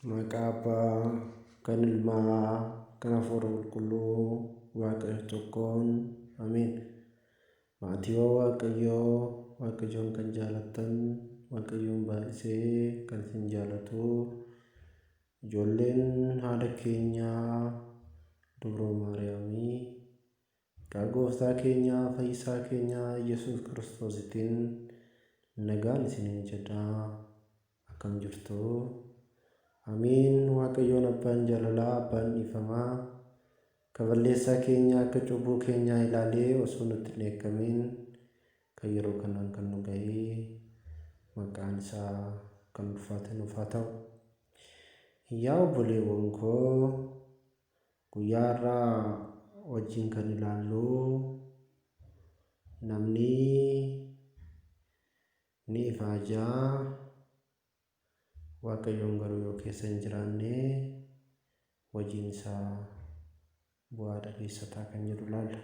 Maqaa Abbaa, kan Ilmaa, kan Hafuura Qulqulluu, Waaqayyo tokkoon. Ameen. Maatiiwwan Waaqayyoo, Waaqayyoon kan jaalattan, Waaqayyoon baay'isee kan isin jaalatu, ijoolleen haadha keenyaa Dubroo Maariyaamii, maqaa Gooftaa keenyaa Fayyisaa keenyaa Yesuus Kiristoositiin nagaan isiniin jedha. Akkam jirtu? Ameen. Waaqayyoon Abbaan jaalalaa, Abbaan dhiifamaa, ka balleessaa keenya akka cubbuu keenyaa ilaalee osoo nutti hin dheekkamiin kan yeroo kanaan kan nu ga'ee maqaan isaa kan ulfaate nuuf haa ta'u. Yaa obboleewwan koo, guyyaa har'aa wajjin kan ilaallu namni ni ifaajaa, Waaqayyoon garuu yoo keessa hin jiraanne hojiin isaa bu'aa dhabeessa ta'a kan jedhu ilaalla.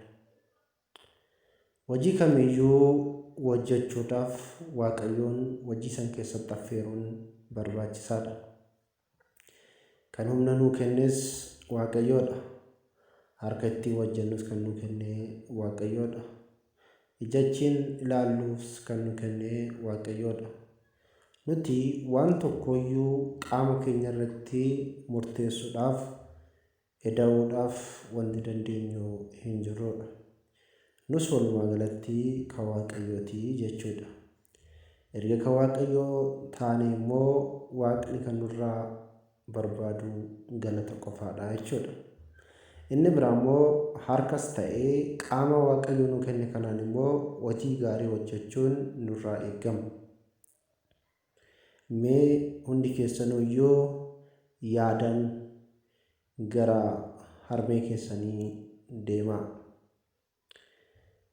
Hojii kamiyyuu hojjechuudhaaf Waaqayyoon hojii san keessatti affeeruun barbaachisaadha. Kan humna nuu kennes Waaqayyoodha. Harka ittiin hojjennus kan nuu kenne Waaqayyoodha. Ija ittiin ilaalluus kan nu kenne Waaqayyoodha. Nuti waan tokkoyyuu qaama keenya irratti murteessuudhaaf, eda'uudhaaf wanti dandeenyu hin jirrudha. Nus walumaa galatti kan Waaqayyooti jechuudha. Erga kan Waaqayyoo taane immoo Waaqni kan nurraa barbaadu galata qofaadha jechuudha. Inni biraa immoo harkas ta'ee qaama Waaqayyo nuu kenne kanaan immoo hojii gaarii hojjechuun nurraa eegama. Mee hundi keessanuyyuu yaadan gara harmee keessanii deemaa.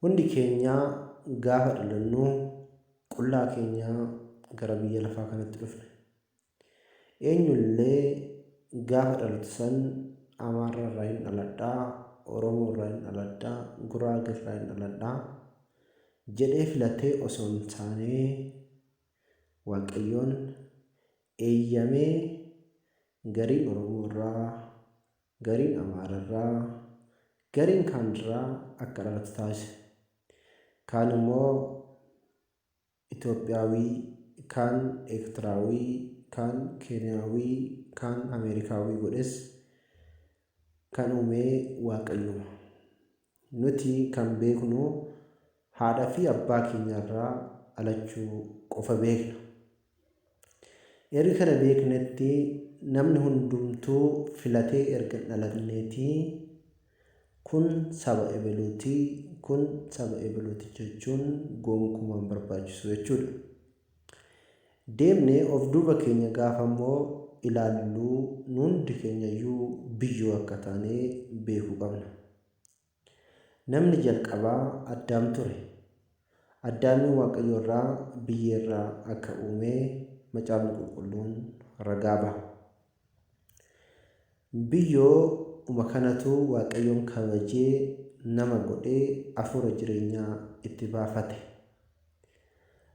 Hundi keenya gaafa dhalannu qullaa keenya gara biyya lafaa kanatti dhufne. Eenyullee gaafa dhalatu san Amaara irraa hin dhaladhaa, Oromoo irraa hin dhaladhaa, Guraagee irraa hin dhaladhaa jedhee filatee osoo hin taane Waaqayyoon eeyyamee gariin Oromoo irraa, gariin Amaara irraa, gariin kaan irraa akka dhalatu taasise. Kaan immoo Itoophiyaawii, kaan Eertiraawii, kaan Keeniyaawii, kaan Ameerikaawii godhes kan uume Waaqayyuma. Nuti kan beeknu haadha fi abbaa keenya irraa dhalachuu qofa beekna. Erga kana beeknetti namni hundumtuu filatee erga hin dhalatneetii kun saba ebeluuti, kun saba ebeluuti jechuun gonkumaa hin barbaachisu jechuudha. Deemnee of duuba keenya gaafa immoo ilaallu nu hundi keenya iyyuu biyyoo akka taane beekuu qabna. Namni jalqabaa Addaam ture. Addaamiin Waaqayyo irraa biyyee irraa akka uume Macaafni Qulqulluun ragaa baha. Biyyoo uma kanatu Waaqayyoon kabajee nama godhee hafuura jireenyaa itti baafate.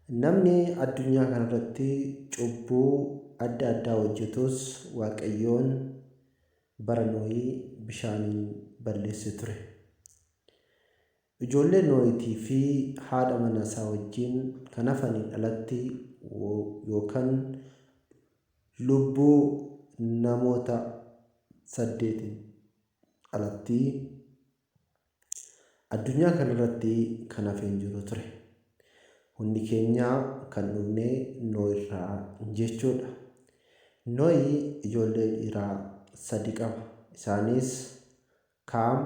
Namni addunyaa kanarratti cubbuu adda addaa hojjetus Waaqayyoon bara Nohii bishaaniin balleesse ture. Ijoollee Nohiitii fi haadha mana isaa wajjin kan hafaniin alatti yookaan lubbuu namoota 8 alatti addunyaa kanarratti kan hafe hin jiru ture. Hundi keenya kan dhufne Nohi irraa jechuudha. Nohi ijoollee dhiiraa 3 qaba. Isaanis Kaam,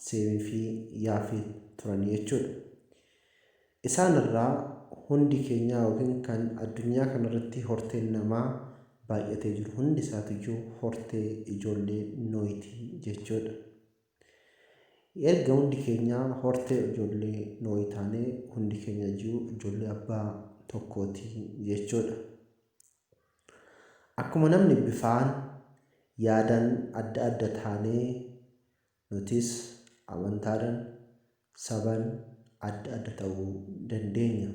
Seemii fi Yaafet turan jechuudha. Isaan irraa hundi keenya yookiin kan addunyaa kanarratti horteen namaa baay'atee jiru hundi isaatiyyuu hortee ijoollee Nohiiti jechuudha. Erga hundi keenya hortee ijoollee Nohi taanee hundi keenya iyyuu ijoollee abbaa tokkooti jechuudha. Akkuma namni bifaan yaadaan adda adda taanee nutis amantaadhaan, sabaan adda adda ta'uu dandeenya.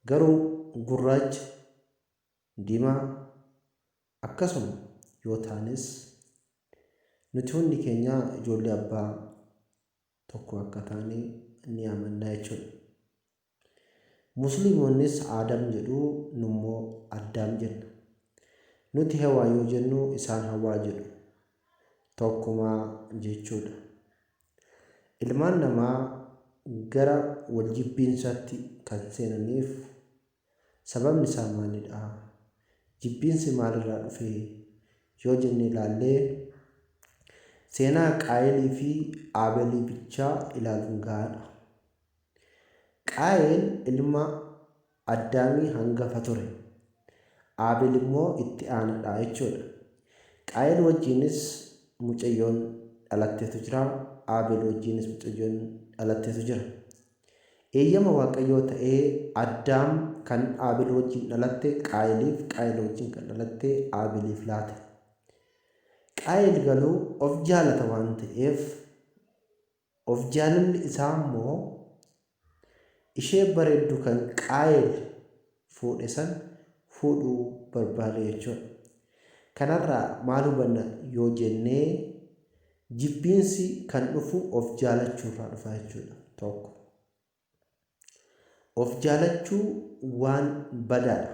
Garuu gurraacha, diimaa akkuma Akkasuma yoo taanes nuti hundi keenya ijoollee abbaa tokko akka taane ni amanna jechuudha. Musliimonnis Aadam jedhu, nummoo Addaam jenna. Nuti Hewaa yoo jennu isaan Hawaa jedhu. Tokkumaa jechuudha. Ilmaan namaa gara wal jibbiinsaatti kan seenaniif sababni isaa maalidha? Jibbiinsi maalirraa dhufe yoo jennee ilaallee seenaa Qaayelii fi Aabelii bichaa ilaaluun gahaadha. Qaayel ilma Addaamii hangafa ture. Aabel immoo itti aanaadha jechuudha. Qaayel wajjinis mucayyoon dhalatteetu jira. Aabel wajjinis mucayyoon dhalatteetu jira. Eeyyama Waaqayyoo ta'ee Addaam kan Aabel wajjin dhalatte Qaayeliif, Qaayel wajjin kan dhalatte Aabeliif laate. Qaayel garuu of jaalata waan ta'eef of jaalalli isaa immoo ishee bareeddu kan Qaayel fuudhe san fuudhuu barbaade jechuudha. Kanarraa maal hubanna yoo jennee jibbiinsi kan dhufu of jaalachuurraa dhufa jechuudha. Tokko. Of jaalachuu waan badaadha.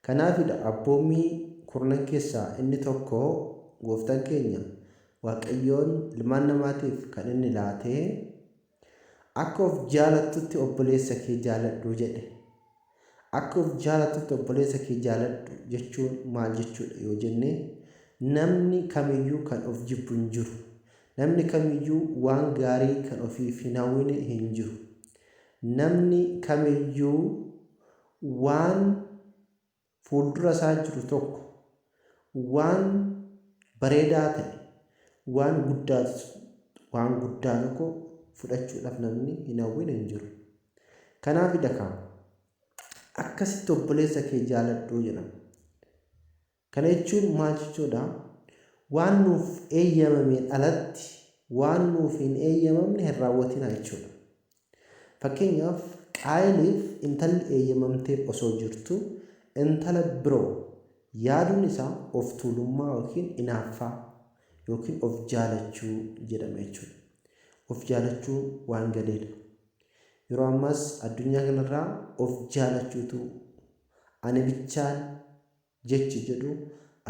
Kanaafidha abboommii kurnan keessaa inni tokko gooftaan keenya Waaqayyoon ilmaan namaatiif kan inni laatee akka of jaalattutti obboleessa kee jaaladhu jedhe. Akka of jaalattutti obboleessa kee jaaladhu jechuun maal jechuudha yoo jenne namni kamiyyuu kan of jibbu hin jiru. Namni kamiyyuu waan gaarii kan ofiif hin hawwine hin jiru. Namni kamiyyuu waan fuuldura isaa jiru tokko waan bareedaa ta'e waan guddaa tokko fudhachuudhaaf namni hin hawwine hin jiru. Kanaafidha kaa akkasitti obboleessa kee jaaladhu jedhama. Kana jechuun maal jechuudha? Waan nuuf eeyyamameen alatti waan nuuf hin eeyyamamne hin raawwatinaa jechuudha. Fakkeenyaaf Qaayeliif intalli eeyyamamteef osoo jirtu intala biroo yaaduun isaa of tuulummaa yookiin inaaffaa yookiin of jaalachuu jedhama jechuudha. Of jaalachuun waan gadeedha. Yeroo ammaas addunyaa kanarraa of jaalachuutu ani bichaan jechi jedhu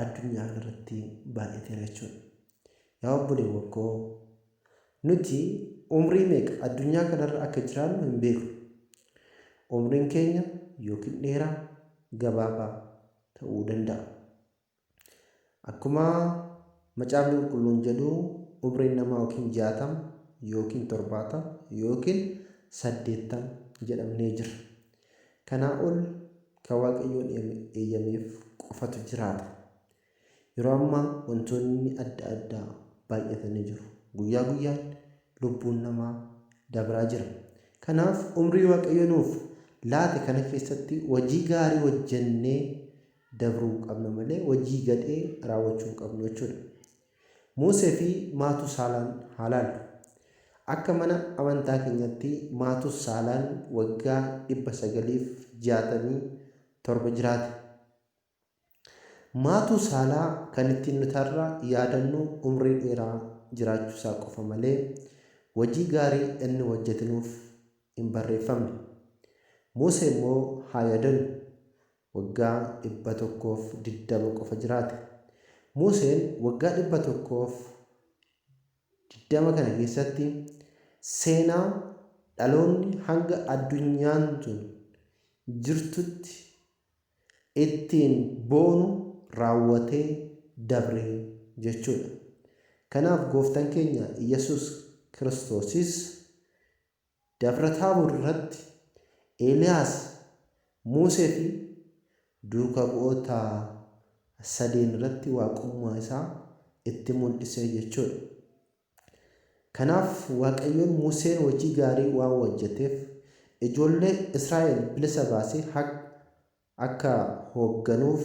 addunyaa kanarratti baay'ateera jechuudha. Yaa obboleewwan koo nuti umrii meeqa addunyaa kanarra akka jiraannu hin beeknu. Umriin keenya yookiin dheeraa gabaabaa ta'uu danda'a. Akkuma macaafni qulqulluun jedhu umriin namaa yookiin 60 yookiin 70 yookiin 80 jedhamnee jira. Kanaa ol kan Waaqayyoon eeyyameef qofatu jiraata. Yeroo ammaa wantoonni adda addaa baay'atanii jiru. Guyyaa guyyaan lubbuun namaa dabraa jira. Kanaaf umrii Waaqayyo nuuf laate kana keessatti hojii gaarii hojjennee dabruu qabna malee hojii gadhee raawwachuu hin qabnu jechuudha. Musee fi Maatusaalaan haa laallu. Akka mana amantaa keenyatti Maatusaalaan waggaa 967 jiraate. Maatusaalaa kan ittiin nuti har'a yaadannu umrii dheeraa jiraachuusaa qofa malee hojii gaarii inni hojjete nuuf hin barreeffamne. Musee immoo haa yaadannu waggaa 120 qofa jiraate. Museen waggaa 120 kana keessatti seenaa dhaloonni hanga addunyaan tun jirtutti ittiin boonu raawwatee dabre jechuudha. Kanaaf gooftaan keenya Iyyasuus Kiristoosis Dabra Taaboor irratti Eeliyaas, Musee fi duuka bu'oota sadeen irratti waaqummaa isaa itti mul'ise jechuudha. Kanaaf Waaqayyoon Museen hojii gaarii waan hojjeteef ijoollee Israa'el bilisa baasee akka hoogganuuf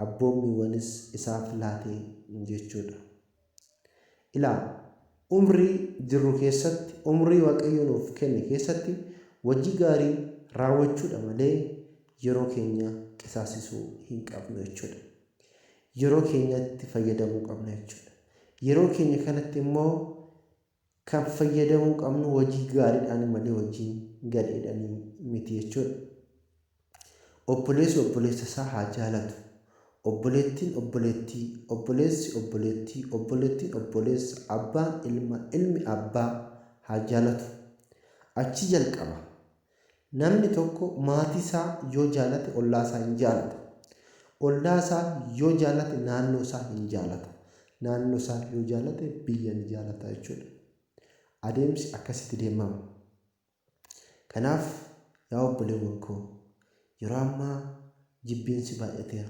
abboommiiwwanis isaaf laate jechuudha. Ilaa umrii jirru keessatti umrii Waaqayyo nuuf kenne keessatti hojii gaarii raawwachuudha malee yeroo keenya qisaasisuu hin qabnu jechuudha. Yeroo keenyatti fayyadamuu qabna jechuudha. Yeroo keenya kanatti immoo kan fayyadamuu qabnu hojii gaariidhaan malee hojii gadheedhaan miti jechuudha. Obboleessi obboleessa isaa haa jaalatu. Obboleettiin obboleettii, obboleessi obboleettii, obboleettiin obboleessa, abbaan ilma, ilmi abbaa haa jaalatu. Achi jalqaba. Namni tokko maatii isaa yoo jaalate ollaa isaa hin jaalata. Ollaa isaa yoo jaalate naannoo isaa hin jaalata. Naannoo isaa yoo jaalate biyya ni jaalata jechuudha. Adeemsi akkasitti deemama. Kanaaf yaa obboleewwan koo, yeroo ammaa jibbiinsi baay'ateera.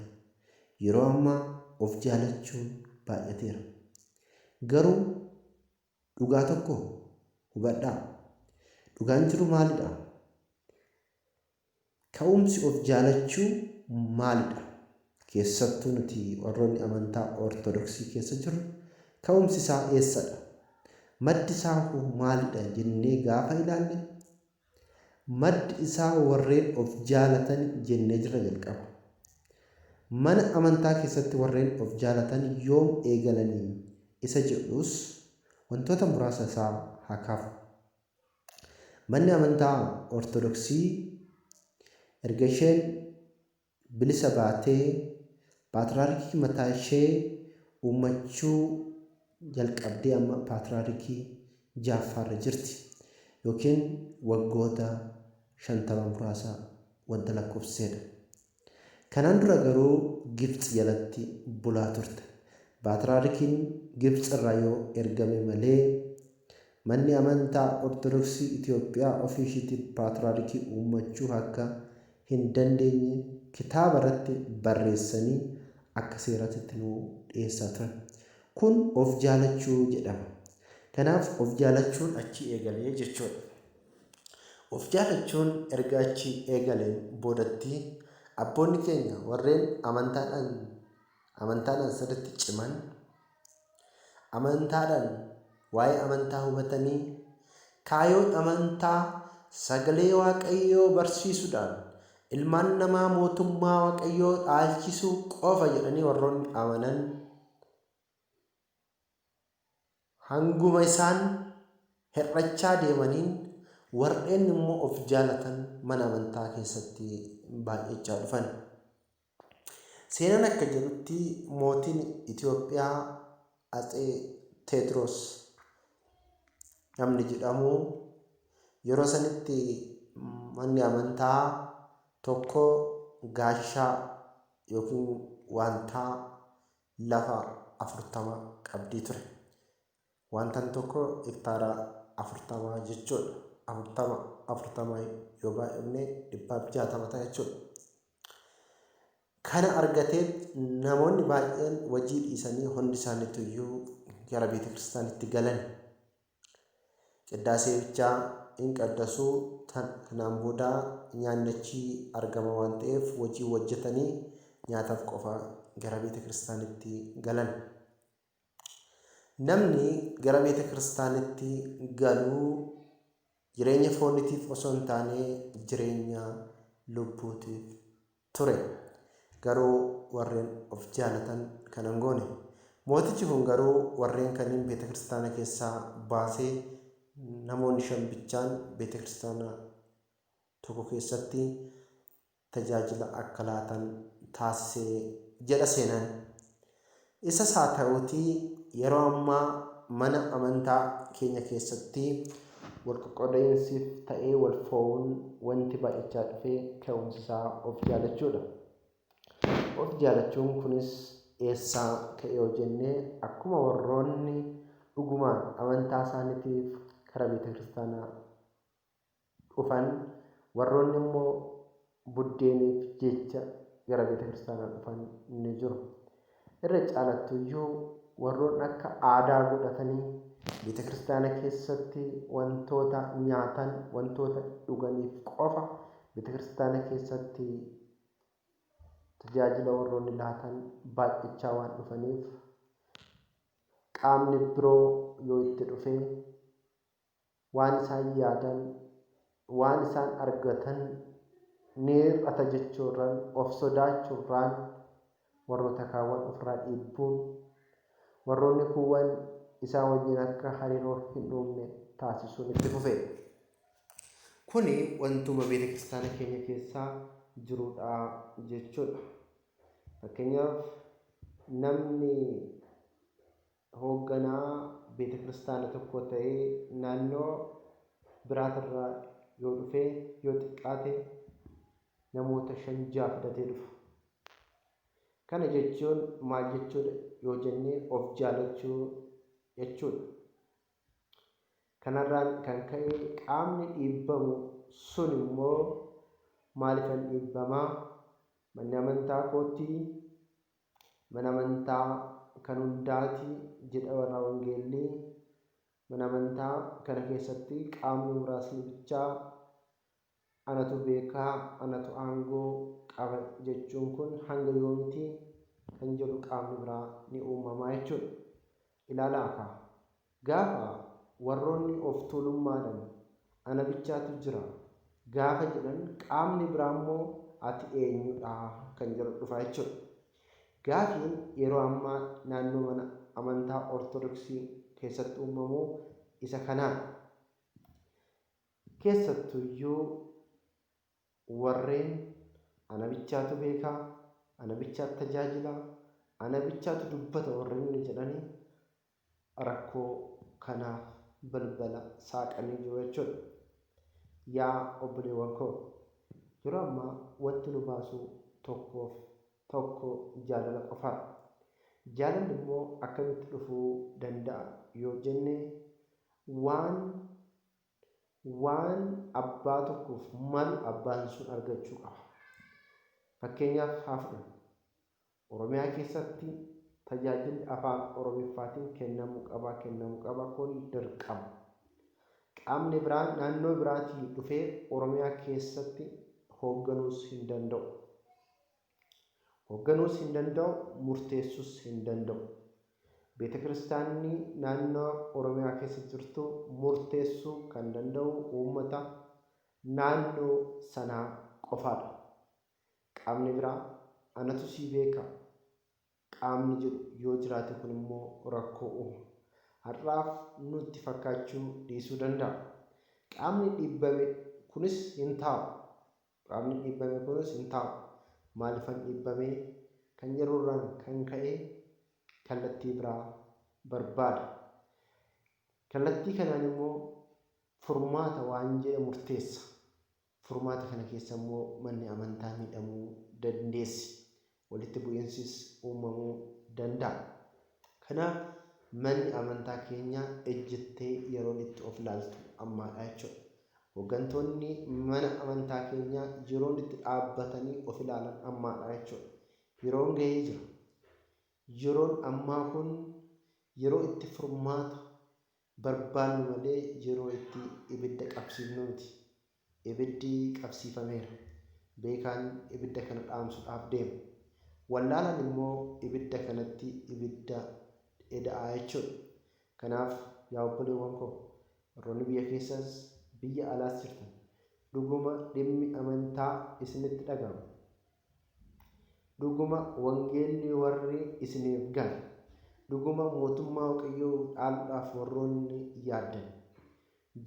Yeroo ammaa of jaalachuun baay'ateera. Garuu dhugaa tokko hubadhaa. Dhugaan jiru maalidha? Ka'umsi of jaalachuu maalidha? Keessattuu nuti warroonni amantaa Ortodoksii keessa jirru ka'umsi isaa eessadha? Maddi isaa hoo maalidha jennee gaafa ilaalle, maddi isaa warreen of jaalatan jennee jirra jalqaba. Mana amantaa keessatti warreen of jaalatan yoom eegalanii isa jedhus wantoota muraasa isaa haa kaafu. Manni amantaa Ortodoksii erga isheen bilisa baatee paatriyaarkii mataa ishee uummachuu jalqabdee amma paatriyaarkii ja'affaarra jirti. Yookiin waggoota 50 muraasa wanta lakkoofsisedha. Kanaan dura garuu Gibxi jalatti bulaa turte. Paatriyaarkiin Gibxi irraa yoo ergame malee manni amantaa Ortodoksii Itoophiyaa ofii ishiitiin paatriyaarkii uummachuu akka hin dandeenye kitaaba irratti barreessanii akka seeraatti nu dhiyeessaa turan. Kun of jaalachuu jedhama. Kanaaf of jaalachuun achi eegalee jechuudha. Of jaalachuun erga achi eegaleen boodatti abboonni keenya warreen amantaadhaan sirriitti ciman, amantaadhaan waa'ee amantaa hubatanii kaayoon amantaa sagalee Waaqayyoo barsiisuudhaan ilmaan namaa mootummaa Waaqayyoo dhaalchisuu qofa jedhanii warroonni amanan hanguma isaan hir'achaa deemaniin warreen immoo of jaalatan mana amantaa keessatti baay'achaa dhufan. Seenaan akka jedhutti mootiin Itoophiyaa Atsee Teediroos namni jedhamu yeroo sanitti manni amantaa tokko gaashaa yookiin wantaa lafa 40 qabdii ture. Wantan tokko hektaara 40 jechuudha. 40 40 yoo baay'ifne 160 ta'a jechuudha. Kana argatee namoonni baay'een hojii dhiisanii hundi isaaniitu iyyuu gara beeta kiristaanitti galan. Qiddaasee bichaa hin qaddasuu, kanaan booda nyaanni achii argama waan ta'eef hojii hojjetanii nyaataaf qofa gara beeta kiristaanitti galan. Namni gara beeta kiristaanitti galuu jireenya fooniitiif osoo hin taane jireenya lubbuutiif ture. Garuu warreen of jaalatan kana hin goone. Mootichi kun garuu warreen kanneen beeta kiristaana keessaa baasee namoonni 5 bichaan beeta kiristaana tokko keessatti tajaajila akka laatan taasisee jedha seenaan. Isas haa ta'uutii yeroo ammaa mana amantaa keenya keessatti wal qoqqoodinsiif ta'ee wal fo'uun wanti baay'achaa dhufee ka'umsi isaa of jaalachuudha. Of jaalachuun kunis eessaa ka'e yoo jennee akkuma warroonni dhugumaan amantaa isaaniitiif karaa beeta kiristaanaa dhufan, warroonni immoo buddeeniif jecha gara beeta kiristaanaa dhufan ni jiru. Irra caalattuyyuu warroonni akka aadaa godhatanii beeta kiristaanaa keessatti wantoota nyaatan, wantoota dhuganiif qofa beeta kiristaanaa keessatti tajaajila warroonni laatan baay'achaa waan dhufaniif qaamni biroo yoo itti dhufe waan isaan yaadan, waan isaan argatan ni hir'ata jechuurraan of sodaachuurraan warroota kaawwan ofirraa dhiibbuun warroonni kuuwwan isaan wajjin akka hariiroo hin uumne taasisuun itti fufe. Kuni wantuma beeta kiristaana keenya keessaa jirudha jechuudha. Fakkeenyaaf namni hoogganaa beeta kiristaana tokko ta'ee naannoo biraatirraa yoo dhufee yoo xiqqaate namoota 5-6 fidatee dhufa. Kana jechuun maal jechuudha yoo jennee of jaalachuu jechuudha. Kanarraan kan ka'e qaamni dhiibbamu sun immoo maaliifan dhiibbamaa? Manni amantaa kootii, mana amantaa kan hundaati jedha warra wangeellii. Mana amantaa kana keessatti qaamni muraasni bichaa anatu beekaa, anatu aangoo qaba jechuun kun hanga yoomiti kan jedhu qaamni biraa ni uumamaa jechuudha. Ilaalaa kaa gaafa warroonni of tuulummaadhaan ana bichaatu jira gaafa jedhan qaamni biraa immoo ati eenyudha kan jedhu dhufa jechuudha. Gaafiin yeroo ammaa naannoo mana amantaa Ortodoksii keessatti uumamu isa kanaadha. Keessattuyyuu warreen ana bichaatu beekaa, ana bichaatu tajaajila, ana bichaatu dubbata warreen jedhanii rakkoo kanaaf balbala saaqanii jiru jechuudha. Yaa obboleewwan koo, yeroo ammaa wanti nu baasu tokkoof tokko jaalala qofaadha. Jaalalli immoo akkamitti dhufuu danda'a yoo jenne waan abbaa tokkoof malu abbaan sun argachuu qaba. Fakkeenyaaf haa fudhannu. Oromiyaa keessatti tajaajilli afaan Oromiffaatiin kennamuu qaba kun dirqama. Qaamni biraa naannoo biraatii dhufee Oromiyaa keessatti hoogganuus hin danda'u. Hoogganuus hin danda'u, murteessuus hin danda'u. Beeta kiristaanni naannoo Oromiyaa keessa jirtu murteessuu kan danda'u uummata naannoo sanaa qofaadha. Qaamni biraa anatu sii beeka qaamni jedhu yoo jiraate kun immoo rakkoo uuma. Har'aaf nutti fakkaachuu dhiisuu danda'a. Qaamni dhiibbame kunis hin taa'u. Qaamni dhiibbame kunis hin taa'u. Maaliifan dhiibbame kan jedhurraan kan ka'e kallattii biraa barbaada. Kallattii kanaan immoo furmaata waan jedhe murteessa. Furmaata kana keessa immoo manni amantaa miidhamuu dandeessi. Walitti bu'iinsis uumamuu danda'a. Kanaaf manni amantaa keenyaa ejjettee yeroon itti of ilaaltu ammaadha jechuudha. Hooggantoonni mana amantaa keenyaa yeroon itti dhaabbatanii of ilaalan ammaadha jechuudha. Yeroon gahee jira. Yeroon ammaa kun yeroo itti furmaata barbaannu malee yeroo itti ibidda qabsiifnu miti. Ibiddi qabsiifameera. Beekaan ibidda kana dhaamsuudhaaf deema. Wallaalaan immoo ibidda kanatti ibidda eda'aa jechuudha. Kanaaf yaa obboleewwan koo, warroonni biyya keessas biyya alaas jirtan dhuguma dhimmi amantaa isinitti dhaga'ama. Dhuguma wangeelli warri isiniif gale, dhuguma mootummaa Waaqayyoo dhaaluudhaaf warroonni yaaddan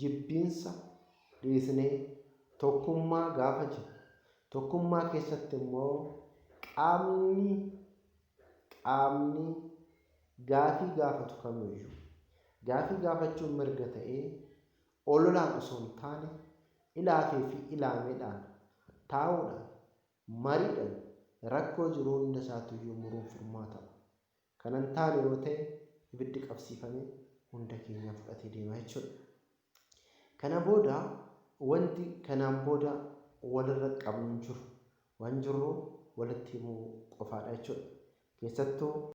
jibbiinsa dhiisnee tokkummaa gaafa jennu, tokkummaa keessatti immoo qaamni gaafii gaafatu kamiyyuu gaafii gaafachuun mirga ta'ee ololaan osoo hin taane ilaafee fi ilaameedhaan taa'uudhaan mariidhaan rakkoo jiru hunda isaatuyyuu muruun furmaatadha. Kan hin taane yoo ta'e ibiddi qabsiifamee hunda keenya fudhatee deema jechuudha. Kana booda wanti kanaan booda walirra qabnu hin jiru. Waan jirru walitti himuu qofaadha jechuudha. Keessattuu